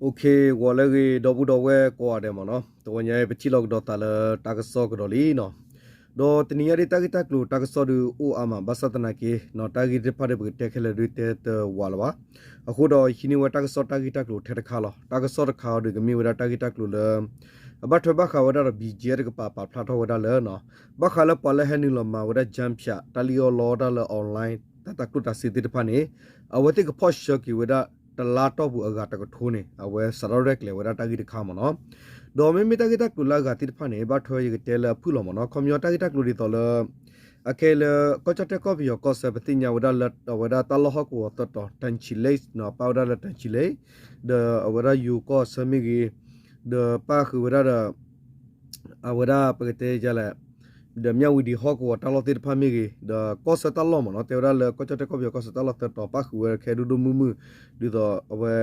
အိၣ်ခ့ ဂီၤလၢအဂ့ၤ ဒီပုၢ်ဒီဝဲၢ်ကိးဂၤဒဲးမ့ၢ်နီၤ, တဝီညါအံၤ ပထံၣ်လိာ်ကဒီးသးလၢတၢ်ကစီၣ်ကဒီးလံနီၤ. ဒီးတနံၤညါဒ်တၢ်ဂ့ၢ်တၢ်ကျိၤတၢ်ကစီၣ်ဒုးအိၣ်အါမး ဘၣ်ဆၣ်သနာ်က့ တၢ်ဂ့ၢ်သ့ၣ်တဖၣ်ဒီး ပကတဲခဲလၢာ်ဒုးတဲတဝးလၢၤဘၣ်. အဃိဒီး ဟံးန့ၢ်ဝဲတၢ်ကစီၣ်တၢ်ဂ့ၢ်တၢ်ကျိၤထဲတခါလီၤ. တၢ်ကစီၣ်တခါအံၤဒုး ကမ့ၢ်ဝဲဒၣ်တၢ်ဂ့ၢ်တၢ်ကျိၤလၢ အဘၣ်ထွဲဘၣ်ဃးဝဲဒၣ်ဒီး BGF တကပၤပာ်ဖျါထီၣ်ဝဲဒၣ်လၢ ဘၣ်ဃးလၢပှၤလၢဟဲနုာ်လီၤမၤဝဲဒၣ် ကၠၣ်ဖၠး တၢ်လံၣ်အီၣ်လီအီၣ်တၢ်လၢ online တၢ်တၤကျိၣ်တၤစ့သ့ၣ်တဖၣ်န့ၣ် အဝဲသ့ၣ်ကဖီၣ်ဆှၢက့ၤဝဲဒၣ် တလါတီၢ်ပူၤအဂၤတကထိန့ၣ် အဝဲစးထီၣ်ရဲၣ်ကျဲၤဝဲဒၣ်တၢ်ဂ့ၢ်တခါမ့ၢ်နီၤ. ဒီးမ့မ့ၢ်တၢ်ဂ့ၢ်တၢ်ကျိၤလၢအဂၤသ့ၣ်တဖၣ်န့ၣ် ဘၣ်ထွဲယကတဲလၢအဖုၣ်လီၤမ့ၢ်နီၤ. ခီပညီတၢ်ဂ့ၢ်တၢ်ကျိၤဒ်သိးလၢ အခဲအံၤလၢ ကီၢ်ကၠီၣ်တဲၣ်ကီၢ်ပယီၤကီၢ်ဆၢ ပသ့ၣ်ညါဝဲဒၣ်လၢ အဝဲဒၣ်တၢ်လီၢ်ဟီၣ်ကဝီၤသၢတီၤ တၢ်ဆံးလ့ၣ်နီၤ, ပၣ်ဝဲဒၣ်လၢတၢ်ဆံးလ့ၣ် ဒီးအဝဲဒၣ်ယိၤကီၢ်ဆၢမ့ၢ်ဂ့ၤ, ဒီးပၣ်ဃုာ်ဝဲဒၣ်ဒီး အဝဲဒၣ်ပကတဲလဲၣ် ဒီးမၠၣ်ဝံၤဒံးဟီၣ်ကဝီၤတၢ်လီၢ်သ့ၣ်တဖၣ်မ့ၢ်ဂ့ၤ, ဒီးကီၢ်ဆၢတၢ်လီၢ်မ့ၢ်နီၤ, တဲဝဲဒၣ်လၢကီၢ်ကၠီၣ်တဲၣ်ကီၢ်ပယီၤကီၢ်ဆၢတၢ်လီၢ်သၢတီၤ ပၣ်ဃုာ်ဝဲခဲဒိၣ်ဒိၣ်မုၢ်မုၢ်, ဒ်သိးအဝဲ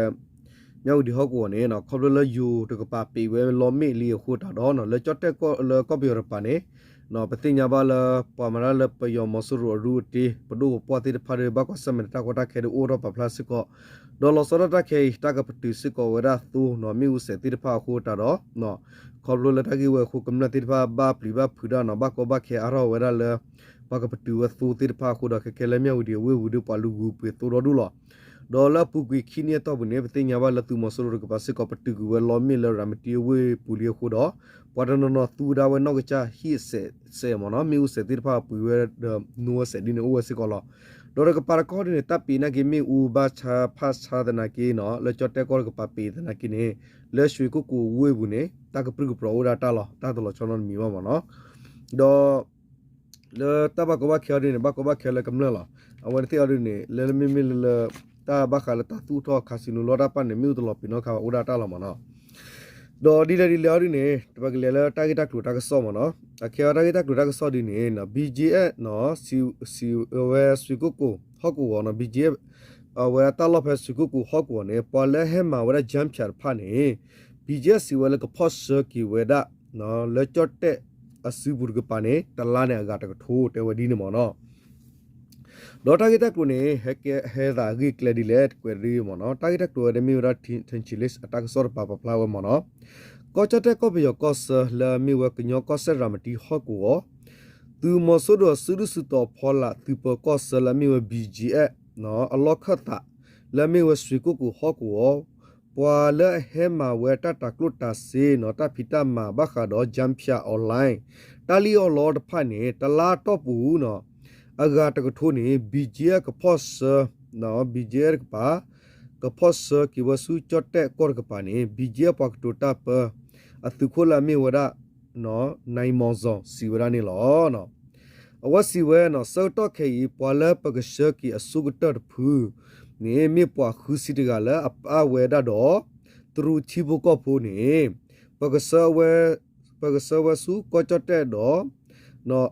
မၠၣ်ဝံၤဒံးဟီၣ်ကဝီၤန့ၣ် ခီဖျိလၢယိၤတကပၤပံးဝဲလီမ့ၣ်လံအဃိသတးဒီး လၢကီၢ်ကၠီၣ်တဲၣ်ကီၢ် လၢကီၢ်ပယီၤတကပၤန့ၣ် ပသ့ၣ်ညါဘၣ်လၢ ပှၤမၤတၢ်လၢပယီၤမီၤစိရိၤအရူအတ့ ပဒိၣ်ပပှၢ်သ့ၣ်တဖၣ်ဒီး ဘၣ်ကွၢ်ဆၢၣ်မဲာ်တၢ်ကီတၢ်ခဲဒီးအိၣ်ထီၣ်ပာ်ဖျါစ့ၢ်ကီး, ဒီးလီၤဆီဒၣ်တၢ်ခဲအံၤ တၢ်ကပတုာ်စ့ၢ်ကီးဝဲဒၣ်သိနီၤ မ့ၣ်အူစဲးသ့ၣ်တဖၣ်အဃိသတးဒီး ခီဖျိလၢတၢ်ဂ့ၢ်ဝဲအဃိကမျၢၢ်သ့ၣ်တဖၣ်ဘၣ်ပျံၤဘၣ်ဖုးတၢ်နီၤ ဘၣ်ကီဘၣ်ခဲအါထီၣ်ဝဲဒၣ်လၢ ပှၤကပတုာ်ဝဲသိသ့ၣ်တဖၣ်အဃိဒီး ခဲကဲလၢမၠၣ်ဝံၤဒံးအဝ့ၢ်ပူၤဒီးပှၤလူၤဂုၤပှ့ၤသိဒီဒူၣ်လီၤ. ဒီးလၢအပူၤကွံာ်ခံနံၣ်အတီၢ်ပူၤန့ၣ် ပသ့ၣ်ညါဘၣ်လၢသုးမီၤစိရိၤတကပၤစ့ၢ်ကီး ပတုာ်ကွံာ်ဝဲလီမ့ၣ်လၢရၤမတံအဝ့ၢ်ပူၤလံအဃိဒီး ပှၤတနီၤနီၤသူဝဲဒၣ်ဝဲနီၢ်ကစၢ်ဟံၣ်အစဲးစဲးမ့ၢ်နီၤ မ့ၣ်အူစဲးသ့ၣ်တဖၣ်ပှ့ၤဝဲဒီး နူအစဲးဒ်န့ၣ်အိၣ်ဝဲစ့ၢ်ကီးလီၤ. ဒီးတကပၤတကီၢ်ဒ်န့ၣ် တၢ်ပံးနာ်က့မ့ၣ်အူဘၣ်ဆါဖၣ်ဆါသနာ်က့နီၤ လၢကၠီၣ်တဲၣ်ကီၢ်တကပၤပံးသနာ်က့န့ၣ် လၢရွှေကုက္ကိုအဝ့ၢ်ပူၤန့ၣ် တၢ်ကပြုၢ်ကပြီၤအိၣ်ဒၣ်တၢ်လီၤ တၢ်တလီၤဆီနီတမံၤဘၣ်မ့ၢ်နီၤ. ဒီး လၢတၢ်ဘၣ်ကီဘၣ်ခဲအီၤဒ်န့ၣ် ဘၣ်ကီဘၣ်ခဲလၢကမျၢၢ်လီၤ. အဝဲသ့ၣ်အီၤဒ်န့ၣ် လၢမ့မ့ၢ်လၢလၢ တၢ်ဘၣ်ဃးလၢတၢ်သူၣ်ထီၣ် casino လီတၢ်ပၢ်န့ၣ် မ့ၣ်အူတလီၤပံာ်နီၣ်ခါဘၣ်အိၣ်ဒၣ်တၢ်လီၤမ့ၢ်နီၤ. ဒီးဒ်လဲၣ်ဒ်လဲၣ်အီၤဒ်န့ၣ် ပကလဲၤလၢတၢ်ဂ့ၢ်တၢ်ကျိၤတၢ်ကစီၣ်မ့ၢ်နီၤ. အခဲအံၤတၢ်ဂ့ၢ်တၢ်ကျိၤတၢ်ကစီၣ်ဒ်န့ၣ် BGF နီၤ စံးဝဲ ရွှေကုက္ကိုဟီၣ်ကဝီၤနီၤ BGF အဝဲတၢ်လီၢ်ဖဲရွှေကုက္ကိုဟီၣ်ကဝီၤန့ၣ် ပှၤလၢဟဲမၤဝဲဒၣ် ကၠၣ်ဖၠး တဖၣ်န့ၣ် BGF စံးဝဲလၢကဖီၣ်ဆှၢက့ၤဝဲဒၣ် လၢကၠီၣ်တဲၣ်အစုပူၤတကပၤန့ၣ် တလါန့ၣ်အဂၤတကထိတဲဝဲဒ်န့ၣ်မ့ၢ်နီၤ. ဒီးတၢ်ဂ့ၢ်တၢ်ကျိၤန့ၣ် ဟဲကဲ ဟဲသးအဂ့ၢ်ကျဲဒ်လဲၣ် တကွဲးဒ်မ့ၢ်နီၤ. တၢ်ဂ့ၢ်တၢ်ကျိၤဝဲန့ၣ်မ့ၢ်ဝဲဒၣ် တၢ်ဆံးလ့ၣ် အတၢ်ကစီၣ်တပၤပာ်ဖျါဝဲမ့ၢ်နီၤ. ကီၢ်ကၠီၣ်တဲၣ်ကီၢ်ပယီၤကီၢ်ဆၢလၢအမ့ၢ်ဝဲကညီကီၢ်စဲၣ်ရၤမတံဟီၣ်ကဝီၤ သုးမီၤစိရိၤအစုဒုၣ်စုတီၤဖီလာ် သုးပၢၤကီၢ်ဆၢလၢအမ့ၢ်ဝဲ BGF အလီၢ်ခၢၣ်သး လၢအမ့ၢ်ဝဲရွှေကုက္ကိုဟီၣ်ကဝီၤ ပှၤလၢအဟဲမၤဝဲတၢ်တၤကျိၣ်တၤစ့နီၤ တၢ်ဖံးတၢ်မၤဘၣ်ဃးဒီး ကၠၣ်ဖၠး online တၢ်လံၣ်အီၣ်လီအီၣ်တဖၣ်န့ၣ် တလါတီၢ်ပူၤနီၤ အဂၤတကထိန့ၣ် BGF ကဖီၣ်ဆှၢ BGF တကပၤ ကဖီၣ်ဆှၢက့ၤဝဲဆူကၠီၣ်တဲၣ်ကီၢ်တကပၤန့ၣ် BGF ပှၤကတိၤတၢ်ပၢ အသုးခိၣ်လၢအမ့ၢ်ဝဲဒၣ် နံၤမီၤစီၤ စံးဝဲဒၣ်န့ၣ်လီၤ. အဝဲစံးဝဲနီၤ ဆၢကတီၢ်ခဲအံၤ ပှၤလၢပကဆှၢက့ၤအဆိကတၢၢ်တဖုန့ၣ် မ့ၢ်ပှၤဃုဆံတဂၤလၢအပာ်ဝဲဒၣ်ဒီး တရူးထံဖိကီၢ်ဖိန့ၣ် ပကဆှၢဝဲ ပကဆှၢဝဲဆူကီၢ်ကၠီၣ်တဲၣ်ဒီး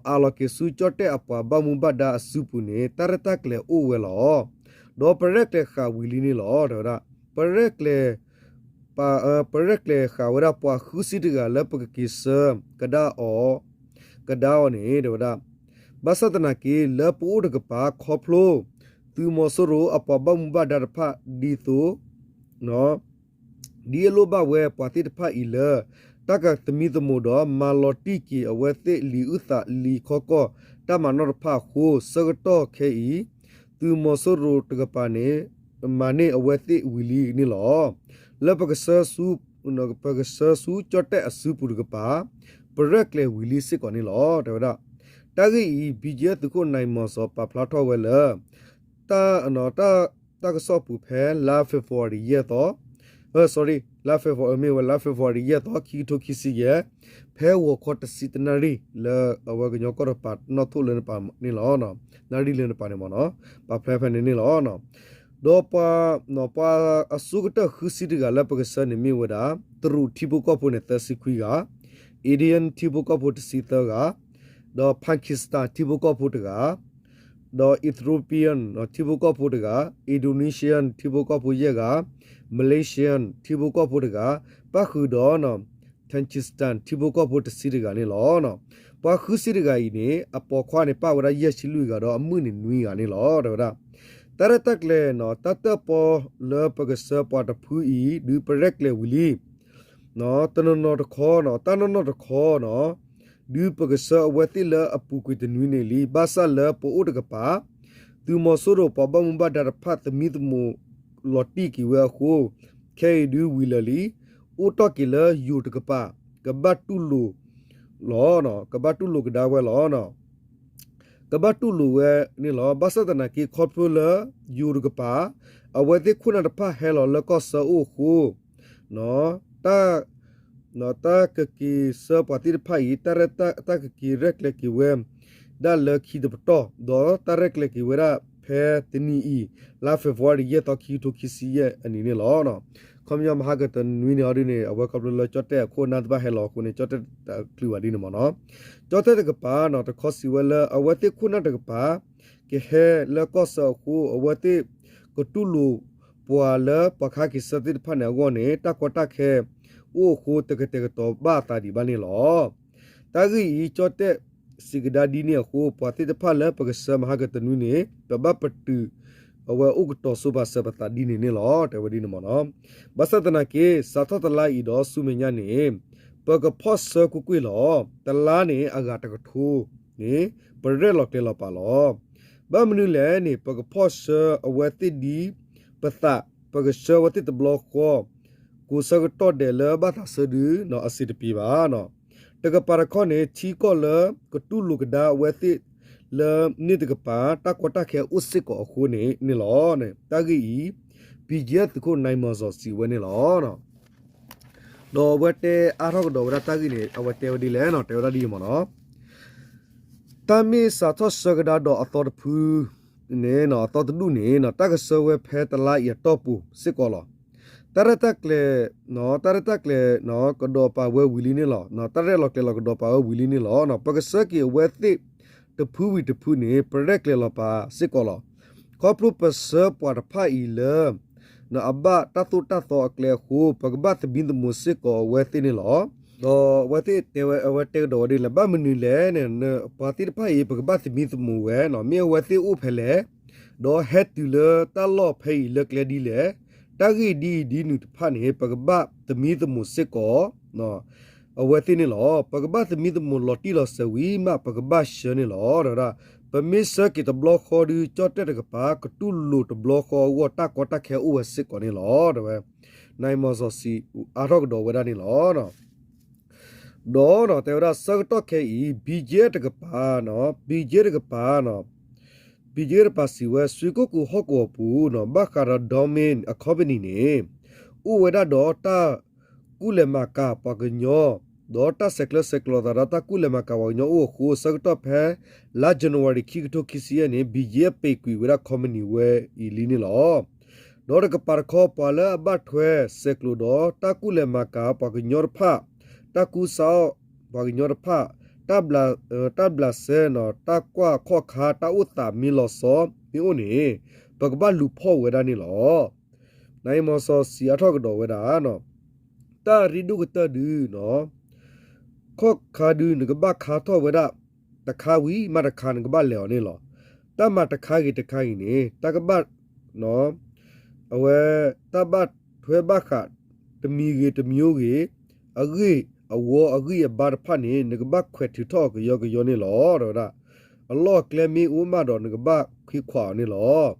အးလီၤက့ၤဆူကၠီၣ်တဲၣ်အပှၤဘၣ်မူဘၣ်ဒါအစုပူၤန့ၣ် တၢ်ရဲၣ်တၢ်ကျဲၤအိၣ်ဝဲလီၤ. ဒီးပရဲၣ်ကျဲၤဃာ်ဝံၤလံန့ၣ်လီၤ တဲဝဲဒၣ်. ပရဲၣ်ကျဲၤ ပ ပရဲၣ်ကျဲၤဃာ်ဝဲဒၣ်ပှၤဃုဆံတဂၤလၢပကက့ၤဆှၢကဒါအီၤ ကဒါအီၤန့ၣ် တဲဝဲဒၣ်. ဘၣ်ဆၣ်သနာ်က့ လၢပအိၣ်တကပၤခီဖျိ သုးမီၤစိရိၤအပှၤဘၣ်မူဘၣ်ဒါတဖၣ် ဒ်သိး ဒ်အလိၣ်ဘၣ်ဝဲပှၤသ့ၣ်တဖၣ်အံၤလၢ တၢ်ကသမံသမိးဒီး မၤလီၤတံၢ်က့ၤအဝဲသ့ၣ်လံာ်အုၣ်သးလံာ်ခီကီၢ် တၢ်မၤနီၣ်တဖၣ်အဃိ ဆၢကတီၢ်ခဲအံၤ သုးမီၤစိရိၤတကပၤန့ၣ် မၤန့ၢ်အဝဲသ့ၣ်ဝံၤလံန့ၣ်လီၤ. လၢပကဆှၢဆူ ပကဆှၢဆူကၠီၣ်တဲၣ်အစုပူၤတကပၤ ပရဲၣ်ကျဲၤဝံၤလံစ့ၢ်ကီးန့ၣ်လီၤ တဲဝဲဒၣ်. တၢ်ဂ့ၢ်အံၤ BGF သုးခိၣ်နံၤမီၤစီၤပာ်ဖျါထီၣ်ဝဲလၢ တၢ် တၢ်ကစီၣ်ပူၤဖဲ လါ February ယဲၢ်သီ sorry လါ February မ့ၢ်ဝဲလါ February ယဲၢ်သီ ခံကထိခံဆံယဲၢ် ဖဲဂီၤခီတဆံတနၣ်ရံၣ် လၢအဝဲကညီကီၢ်တကပၤနီၣ်ထိၣ်လၢနပၤန့ၣ်လီၤ. နၣ်ရံၣ်လၢနပၤန့ၣ်မ့ၢ်နီၤ ပာ်ဖျါဖဲန့ၣ်န့ၣ်လီၤ. ဒီးပှၤ ပှၤအဆိကတၢၢ်ဃုဆံတဂၤလၢပကဆှၢန့ၣ်မ့ၢ်ဝဲဒၣ် တရူးထံဖိကီၢ်ဖိန့ၣ် သၢဆံခွံဂၤ, Indian ထံဖိကီၢ်ဖိတဆံသၢဂၤ, ဒီး Pakistan ထံဖိကီၢ်ဖိတဂၤ ဒီး Ethiopian ထံဖိကီၢ်ဖိတဂၤ, Indonesian ထံဖိကီၢ်ဖိယဲၢ်ဂၤ, Malaysian ထံဖိကီၢ်ဖိတဂၤ, ပၣ်ဃုာ်ဒီး Tajikistan ထံဖိကီၢ်ဖိတဆံတဂၤန့ၣ်လီၤ. ပှၤဃုဆံတဂၤအံၤန့ၣ် အပိာ်ခွါန့ၣ် ပၣ်ဝဲဒၣ်ယဲၢ်ဆံလွံၢ်ဂၤဒီး အမုၣ်န့ၣ်နွံဂၤန့ၣ်လီၤ တဲဝဲဒၣ်. တၢ်ရဲၣ်တၢ်ကျဲၤ တၢ်တၢၣ်ပီလၢပကစၢပှၤတဖုအံၤ ဒုးပရဲၣ်ကျဲၤဝံၤလံ တနီၤနီၤတခီ တၢ်နီၢ်နီၢ်တခီ ဒုးပကစၢအဝဲသ့ၣ်လၢအပူၤကွံာ်တနွံန့ၣ်လံ. ဘၣ်ဆၣ်လၢပအိၣ်တကပၤ သုးမီၤစိရိၤပှၤဘၣ်မူဘၣ်ဒါတဖၣ်သမံသမိးလီၤတံၢ်က့ၤဝဲအဃိ ခဲအံၤဒုးဝံၤလၢာ်လံ. အိၣ်တ့ၢ်က့ၤလၢယိၤတကပၤ ကဘၣ်တူၢ်လိာ်လီၤ. ကဘၣ်တူၢ်လိာ်ကဒါဝဲလီၤ. ကဘၣ်တူၢ်လိာ်ဝဲန့ၣ်လီၤ. ဘၣ်ဆၣ်သနာ်က့ ခီဖျိလၢယိၤတကပၤ အဝဲသ့ၣ်ခိၣ်နၢ်တဖၣ်ဟဲလီၤလၢကီၢ်ဆၢအိၣ်အဃိ တၢ်ကက့ၤဆှၢပှၤသ့ၣ်တဖၣ်အံၤ တၢ်ကက့ၤရဲၣ်ကျဲၤက့ၤဝဲဒၣ်လၢခံတပတီၢ် ဒီးတၢ်ရဲၣ်ကျဲၤက့ၤဝဲဒၣ်ဖဲတနံၤအံၤ လါ February ယဲၢ်သီ ခံကထိခံဆံယဲၢ်အနံၤန့ၣ်လီၤ. ခီပညီမဟါကတနွံန့ၣ်အီၤဒ်န့ၣ် အဝဲခီဖျိလၢကၠီၣ်တဲၣ်အခိၣ်အနၢ်တဖၣ်ဟဲလီၤအဃိန့ၣ် ကၠီၣ်တဲၣ်တချုးဘၣ်ဒ်န့ၣ်မ့ၢ်နီၤ. ကၠီၣ်တဲၣ်တကပၤနီၤ တခီစံးဝဲလၢ အဝဲသ့ၣ်ခိၣ်နၢ်တကပၤ ကဟဲလၢကီၢ်ဆၢအဃိ အဝဲသ့ၣ်ကတူၢ်လိာ်ပှၤလၢပှၤခါက့ၤဆှၢသ့ၣ်တဖၣ်န့ၣ်အဂီၢ်န့ၣ် တၢ်ကီတၢ်ခဲအိၣ်အဃိ တကတဲာ်ကတီၤဘၣ်အသးဒံးဘၣ်န့ၣ်လီၤ. တၢ်ဂ့ၢ်အံၤ ကၠီၣ်တဲၣ်စံးကဒါဒ်န့ၣ်အဃိ ပှၤသ့ၣ်တဖၣ်လၢပကဆှၢမဟါကတနွံန့ၣ် ပဘၣ်ပတုာ်အဝဲအိၣ်ကတီၤဆိပာ်စၢၤပသးဒ်န့ၣ်န့ၣ်လီၤ. တဲဝဲဒ်န့ၣ်မ့ၢ်နီၤ. ဘၣ်ဆၣ်သနာ်က့ စးထီၣ်တလါအံၤဒီးဆူမဲာ်ညါန့ၣ် ပကဖီၣ်ဆှၢကွ့ၢ်ကွ့ၢ်လီၤ. တလါန့ၣ် အဂၤတကထိန့ၣ် ပရဲၣ်လီၤကျဲၤလီၤပာ်လီၤ. ဘၣ်မနုၤလဲၣ်န့ၣ် ပကဖီၣ်ဆှၢအဝဲသ့ၣ်ဒ်ပသး ပကဆှၢအဝဲသ့ၣ်တဘျီဃီ ကိးဆၢကတီၢ်ဒဲးလၢဘၣ်သးဆၢဒုး အစ့တပ့ၤဘၣ်. တကပၤတခီန့ၣ် ထံကီၢ်လၢကတူၢ်လိာ်ကဒါအဝဲသ့ၣ်လၢန့ၣ်တကပၤ တၢ်ကီတၢ်ခဲအိၣ်စ့ၢ်ကီးအဃိန့ၣ်န့ၣ်လီၤ. တၢ်ဂ့ၢ်အံၤ ဘံကဲသုးခိၣ် နၢၤမီၤစီၤ စံးဝဲန့ၣ်လီၤ. ဒီးအဝဲတဲအါထီၣ်ကဒီးဝဲဒၣ်တၢ်ဂ့ၢ်န့ၣ် အဝဲတဲဝဲဒ်လဲၣ်နီၤ တဲဝဲဒၣ်ဒ်အံၤမ့ၢ်နီၤ. တၢ်မ့ၢ်စးထီၣ်ဆှၢကဒါဒီးအသီတဖုန့ၣ် အသီတဒူၣ်န့ၣ် တၢ်ကဆှၢဝဲဖဲတလါအံၤအတီၢ်ပူၤစ့ၢ်ကီးလီၤ. တၢ်ရဲၣ်တၢ်ကျဲၤ တၢ်ရဲၣ်တၢ်ကျဲၤကဒီးပာ်ဝဲဝံၤလံန့ၣ်လီၤ. တၢ်ရဲၣ်လီၤကျဲၤလီၤကဒီးပာ်ဝဲဝံၤလံန့ၣ်လီၤ. ပကဆှၢက့ၤအဝဲသ့ၣ်တဖုဝံၤတဖုန့ၣ် ပရဲၣ်ကျဲၤလီၤပာ်စ့ၢ်ကီးလီၤ. ခီဖျိပဆှၢပှၤတဖၣ်အံၤလၢ အဘၣ်တၢ်သိၣ်တၢ်သီအကျဲအဃိ ပကဘၣ်သမံသမိးစ့ၢ်ကီးအဝဲသ့ၣ်န့ၣ်လီၤ. ဒီးအဝဲသ့ၣ်တဲဝဲ အဝဲတဲကဒီးဝဲဒ်လဲၣ်, ဘၣ်မနုၤလဲၣ်န့ၣ် ပှၤသ့ၣ်တဖၣ်အံၤ ပကဘၣ်သမံသမိးဝဲ, မ့ၢ်အဝဲသ့ၣ်အိၣ်ဖဲလဲၣ်, ဒီးဟဲတုၤလၢတၢ်လီၢ်ဖဲအံၤလၢကျဲဒ်လဲၣ်, တၢ်ဂ့ၢ်ဒ်အံၤဒ်နုၤတဖၣ်န့ၣ် ပကဘၣ်သမံသမိးစ့ၢ်ကီး အဝဲသ့ၣ်န့ၣ်လီၤ. ပကဘၣ်သမံသမိးလီၤတံၢ်လီၤဆဲးဝံၤမး ပကဘၣ်ဆှၢန့ၣ်လီၤ. ဒီးဝဲဒၣ် ပမ့ၢ်ဆှၢက့ၤတဘျီဃီဒီး ကၠီၣ်တဲၣ်တကပၤ ကတူၢ်လိာ်တဘျီဃီအဂီၢ် တၢ်ကီတၢ်ခဲအိၣ်ဝဲစ့ၢ်ကီးန့ၣ်လီၤ. ဒီးဝဲ နၢၤမီၤစီၤစံးအါထီၣ်ကဒီးဝဲဒၣ်န့ၣ်လီၤ. ဒီးတဲဝဲဒၣ်ဆၢကတီၢ်ခဲအံၤ ဘံကဲတကပၤ, ဘံကဲတကပၤ, ဘံကဲတကပၤစံးဝဲ စွ့ကိၣ်ကိၤဟီၣ်ကဝီၤပူၤ ဘၣ်ဃးဒီး Dorman အ company န့ၣ် အိၣ်ဝဲဒၣ်ဒီးတၢ်ကူၣ်လဲၤမၤကၤပှၤကညီ ဒီးတၢ်ဆဲးကျၢဆဲးကျိးသးဒီးတၢ်ကူၣ်လဲၤမၤကၤပှၤကညီအိၣ်အဃိ ဆၢကတီၢ်ဖဲ လါ January ခံကထိခံဆံယဲၢ်န့ၣ် ဘံကဲပံးကွံာ်ဝဲဒၣ် company ဝဲအံၤလံန့ၣ်လီၤ. ဒီးတကပၤတခီ ပှၤလၢအဘၣ်ထွဲဆဲးကျိးဒီးတၢ်ကူၣ်လဲၤမၤကၤပှၤကညီတဖၣ်, တၢ်ကူစါအီၣ်ပှၤကညီတဖၣ်, တၢ်ဘျးစဲနီၤ တၢ်ကွၢ်ခီၣ်ခါ တၢ်အိၣ်သးမ့ၢ်လီၤဆီမ့ၢ်အိၣ်န့ၣ် ပကဘၣ်လူၤဖီၣ်ဝဲဒၣ်န့ၣ်လီၤ. နၢၤမီၤစီၤစံးအါထီၣ်ကဒီးဝဲဒၣ် တၢ်ရ့ဒိၣ်ကတၢၢ်ဒုး ခီၣ်ခါဒုးနကဘၣ်ခါထီၣ်ဝဲဒၣ် တခါဝံၤမးတခါ နကဘၣ်လဲၤအီၤန့ၣ်လီၤ. တၢ်မၤတခါဂ့ၤတခါဂ့ၤန့ၣ် တၢ်ကဘၣ် အဝဲ တၢ်ဘၣ်ထွဲဘၣ်ဃး တမံၤဂ့ၤတမံၤဂ့ၤ အဂ့ၢ်အဝီအဂံၢ်အဘါတဖၣ်န့ၣ် နကဘၣ်ခွဲးထုးထီၣ်အီၤကယီကယီန့ၣ်လီၤ. ဒီးဝဲဒၣ် အလီၢ်အကျဲမ့ၢ်အိၣ်မးဒီး နကဘၣ်ခွံခွးအီၤန့ၣ်လီၤ.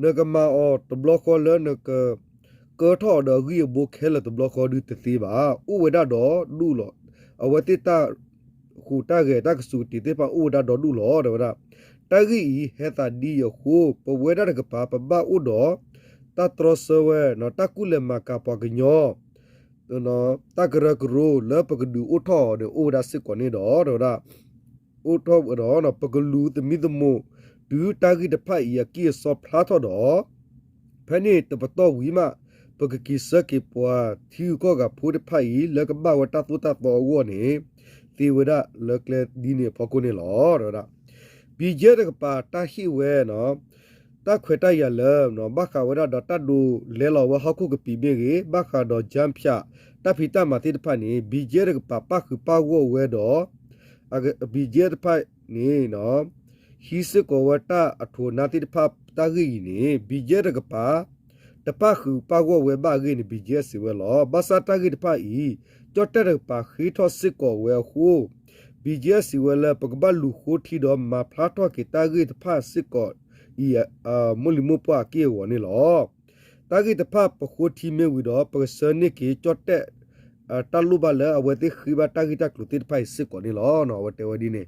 နကမၤအီၤတဘျီဃီလၢနက ကၢထီၣ်အီၤဒီးအဂံၢ်အဘါခဲလၢာ်တဘျီဃီဒုးတသ့ဘၣ်. အိၣ်ဝဲဒၣ်ဒီးဒူၣ်လီၤ. အဝဲသ့ၣ်တၢ်ဃူတၢ်ဂဲၤတၢ်ကစူးကတ့ၤသ့ၣ်တဖၣ်အိၣ်ဝဲဒၣ်ဒီးဒူၣ်လီၤ. ဒီးဝဲဒၣ် တၢ်ဂ့ၢ်အံၤဟဲသးဒ်အံၤအဃိ ပဝဲဒၣ်တကပၤ ပဘၣ်အိၣ်ဒီး တၢ်တြီဆၢဝဲ တၢ်ကူၣ်လဲၤမၤကၤပှၤကညီ တၢ်ကရၢကရိလၢပကဒုးအိၣ်ထီၣ်အီၤဒီးအိၣ်ဝဲဒၣ်စ့ၢ်ကီးန့ၣ်ဒီး ဒီးဝဲဒၣ် အိၣ်ထီၣ်ဝဲဒီး ပကလူၤသမံသမိး တုၤတၢ်ဂ့ၢ်တဖၣ်အံၤအကံၢ်အစီဖျါထီၣ်ဒီး ဖဲန့ၣ်တပတီၢ်ဝံၤမး ပကက့ၤဆှၢက့ၤပှၤထံဂုၤကီၢ်ဂၤဖိတဖၣ်အံၤ လၢကဘၣ်ဝဲတၢ်သိၣ်တၢ်သီအဂီၢ်န့ၣ် သ့ဝဲဒၣ်လၢကျဲဒ်န့ၣ်အဖီခိၣ်န့ၣ်လီၤ. ဒီးဝဲဒၣ် ဘံကဲတကပၤတၢ်ဟ့ၣ်ဝဲ တၢ်ခွဲးတၢ်ယာ်လၢ ဘၣ်ဃးဝဲဒၣ်ဒီးတၢ်ဒိးလဲလီၤဝဲဟီၣ်ခိၣ်ကပံာ်မ့ၢ်ဂ့ၤ, ဘၣ်ဃးဒီး ကၠၢဖၠး တၢ်ဖံးတၢ်မၤသ့ၣ်တဖၣ်န့ၣ် ဘံကဲတကပၤပၣ်ဃုာ်ပၣ်ဂီၢ်ဝဲဒီး ဘံကဲတဖၣ်န့ၣ် ထံၣ်စ့ၢ်ကီးဝဲတၢ်အထိးနါသ့ၣ်တဖၣ်တၢ်ဂ့ၢ်အံၤန့ၣ် BGF တကပၤ တပၣ်ဃုာ်ပၣ်ဂီၢ်ဝဲဘၣ်အဂ့ၢ်န့ၣ် BGF စံးဝဲလီၤ. ဘၣ်ဆၣ်တၢ်ဂ့ၢ်တဖၣ်အံၤ ကၠီၣ်တဲၣ်တကပၤဃ့ထီၣ်စ့ၢ်ကီးဝဲအဃိ BGF စံးဝဲလၢ ပကဘၣ်လူၤဃိထံဒီးမၤဖျါထီၣ်က့ၤတၢ်ဂ့ၢ်တဖၣ်စ့ၢ်ကီးအံၤ မိၢ်လံၤမိၢ်ပှၢ်အက့ၢ်အဂီၤန့ၣ်လီၤ. တၢ်ဂ့ၢ်တဖၣ်ပဃိထံမ့ၢ်ဝံၤဒီး ပကဆှၢန့ၢ်က့ၤကၠီၣ်တဲၣ် တၢ်လိၣ်ဘၣ်လၢအဝဲသ့ၣ်ဃ့ဘၣ်တၢ်ဂ့ၢ်တၢ်ကျိၤသ့ၣ်တဖၣ်အံၤစ့ၢ်ကီးန့ၣ်လီၤ. အဝဲတဲဝဲဒ်န့ၣ်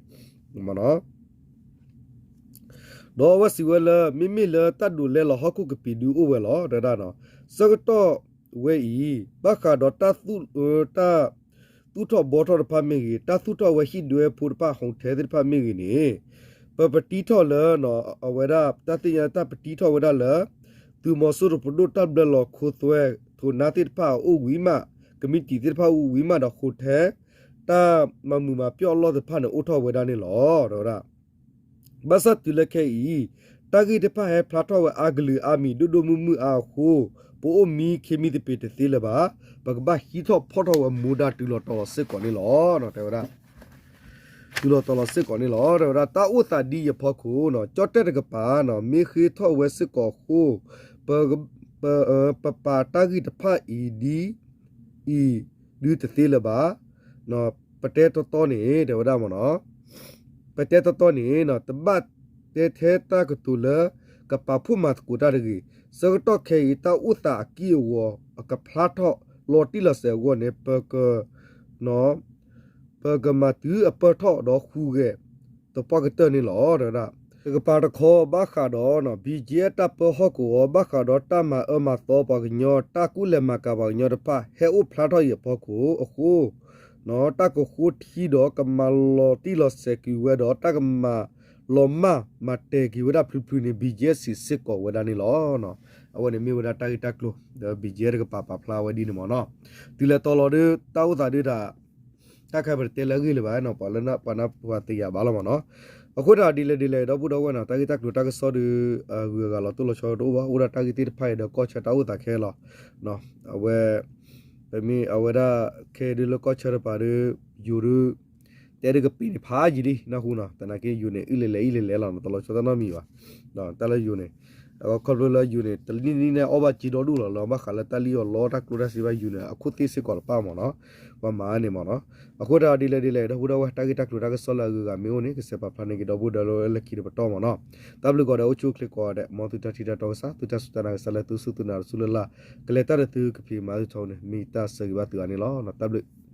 ဒီးအဝဲစံးဝဲလၢ မ့မ့ၢ်လၢတၢ်ဒိးလဲလီၤဟီၣ်ခိၣ်ကပံာ်ဒုအိၣ်ဝဲလီၤ တဲဝဲဒၣ်, ဆၢကတီၢ်ဝဲအံၤ ဘၣ်ဃးဒီးတၢ် သူၣ်ထီၣ်ဘှီထီၣ်တဖၣ်မ့ၢ်ဂ့ၤ, တၢ်သူၣ်ထီၣ်ဝဲဟံၣ်ဒွဲဖိတဖၣ် hotel သ့ၣ်တဖၣ်မ့ၢ်ဂ့ၤန့ၣ် ပပတံထီၣ်လၢ အဝဲဒၣ် တၢ်သ့ၣ်ညါတၢ်ပတံထီၣ်ဝဲဒၣ်လၢ သုးမီၤစိရိၤပဒိၣ်တၢ်ဘျၢလီၤခိသွဲ ထိးနါသ့ၣ်တဖၣ်အအိၣ်ဝံၤမး, ကမံးတံာ်သ့ၣ်တဖၣ်အိၣ်ဝံၤမးဒီး hotel တၢ်မၤမုာ်မၤပျီၣ်အလီၢ်သ့ၣ်တဖၣ်န့ၣ် အိၣ်ထီၣ်ဝဲဒၣ်န့ၣ်လီၤ တဲဝဲဒၣ်. ဘၣ်ဆၣ်တုၤလၢခဲအံၤ တၢ်ဂ့ၢ်တဖၣ်ဟဲဖျါထီၣ်ဝဲအါကလုာ်အါမံၤ ဒိၣ်ဒိၣ်မုၢ်မုၢ်အါအဃိ ပအိၣ်မံခ့မံသပ့ၤတသ့လၢၤဘၣ်. ပကဘၣ်ဟံးထီၣ်ဖီၣ်ထီၣ်ဝဲမူဒါတုၤလီၤတီၤလီၤစ့ၢ်ကီးန့ၣ်လီၤ တဲဝဲဒၣ်. တုၤလီၤတီၤလီၤစ့ၢ်ကီးန့ၣ်လီၤ တဲဝဲဒၣ်. တၢ်အိၣ်သးဒ်အံၤအဖီခိၣ် ကၠီၣ်တဲၣ်တကပၤ မ့ၢ်ဃ့ထီၣ်ဝဲစ့ၢ်ကီးအဃိ ပ ပပာ်တၢ်ဂ့ၢ်တဖၣ်အံၤဒ်အံၤ ဒုးတသ့လၢၤဘၣ်. ပတဲတီတီန့ၣ် တဲဝဲဒၣ်မ့ၢ်နီၤ, ပတဲတီတီန့ၣ် တဘၣ်တဲထဲတၢ်ကတိၤလၢ ကပာ်ဖှိၣ်မၤသကိးတၢ်တဂ့ၤ. ဆၢကတီၢ်ခဲအံၤ တၢ်အိၣ်သးအကံၢ်အဂီၤ အကဖျါထီၣ်လီၤတံၢ်လီၤဆဲးအဂီၢ်န့ၣ် ပက ပကမၤတုၤအပၢၢ်ထီၣ်ဒီးဟူးဂဲၤသပှၢ်ကတၢၢ်န့ၣ်လီၤ တဲဝဲဒၣ်. တကပၤတခီ ဘၣ်ဃးဒီး BGF တၢ်ပၢဟီၣ်ကဝီၤ ဘၣ်ဃးဒီးတၢ်မၤအၢမၤသီပှၤကညီ တၢ်ကူၣ်လဲၤမၤကၤပှၤကညီတဖၣ် ဟဲအိၣ်ဖျါထီၣ်အံၤအဖီခိၣ်အဃိ တၢ်ကဃိထံဒီးကမၤလီၤတံၢ်လီၤဆဲးကွံာ်ဝဲဒီး တၢ်ကမၤလီၤမၢ်မၤတဲာ်က့ၤဝဲဒၣ်ဖျုးဖျုးန့ၣ် BGF စံးစ့ၢ်ကီးဝဲဒၣ်န့ၣ်လီၤ. အဝဲန့ၣ်မ့ၢ်ဝဲဒၣ်တၢ်ဂ့ၢ်တၢ်ကျိၤ ဒီး BGF တကပၤပာ်ဖျါဝဲဒ်န့ၣ်မ့ၢ်နီၤ. တုၤလဲၤတီၤလီၤဒုး တၢ်အိၣ်သးဒုးတၢ် တၢ်ခဲပတဲလၢအဂ့ၢ်လၢၤဘၣ်နီၤ ပှၤလၢပှၤနၢ်ပှၤသ့ၣ်ညါဘၣ်လီၤမ့ၢ်နီၤ. အဃိတၢ်ဒ်လဲၣ်ဒ်လဲၣ် ဒီပုၢ်ဒီဝဲၢ်နီၤ တၢ်ဂ့ၢ်တၢ်ကျိၤတၢ်ကစီၣ်ဒီး ဂုၤဂၤလီၤတိၢ်လီၤဆီတအိၣ်ဘၣ် အိၣ်ဒၣ်တၢ်ဂ့ၢ်သ့ၣ်တဖၣ်အံၤဒီးကီၢ်ဆၢတၢ်အိၣ်သးခဲလီၤ. အဝဲ ပမ့ၢ်အဝဲဒၣ်ခဲဒုးလၢကီၢ်ဆၢတပၤဒီး ယိၤဒုး တဲဒုးကပ့ၤန့ၣ်ဖးယံာ်လံ နၢ်ဟူနီၤ သနာ်က့ယိၤန့ၣ် အံၣ်လဲၤလဲၤအံၣ်လဲၤလဲၤလီၤ နတလီၤဆီတၢ်နီတမံၤဘၣ် တၢ်လၢယိၤန့ၣ် ခီဖျိလၢယိၤန့ၣ် တနံၣ်နံၣ်န့ၣ် အီၣ်ဘၣ်စ့ဒီဒူၣ်လီၤ လၢဘၣ်ဃးလၢတၢ်လံၣ်အီၣ်လီတၢ်ကျိၣ်တၢ်စ့ဘၣ်ယိၤန့ၣ် အခိၣ်သ့ၣ်စ့ၢ်ကီးတပၣ်မ့ၢ်နီၤ ပှၤမၤန့ၣ်မ့ၢ်နီၤ. အဃိတၢ်ဒ်လဲၣ်ဒ်လဲၣ် ဒီပုၢ်ဒီဝဲၢ် တၢ်ဂ့ၢ်တၢ်ကျိၤတၢ်ကစီၣ်လၢအဂုၤအဂၤမ့ၢ်အိၣ်န့ၣ် ကစဲးပာ်ဖျါန့ၢ်က့ၤဒီပုၢ်ဒီဝဲၢ်လၢခံတပတီၢ်မ့ၢ်နီၤ. တၢ်ဘျုးကိးဂၤဒဲး အိၣ်ဆူၣ်အိၣ်ချ့ကိးဂၤဒဲး မ်သုတၢ်ထံၣ်တၢ်တီကစၢ် သုတၢ်စူၢ်တၢ်နာ်ကစၢ်လၢသုစူၢ်သုနာ် သုလၢ်လၢ် ကလဲၤတၢ်ဒီးသုကဖံးမၤသုထီန့ၣ် မ့ၢ်တၢ်ဆၢဂ့ၤဘၣ်သုဂၤန့ၣ်လီၤ. တၢ်ဘျုး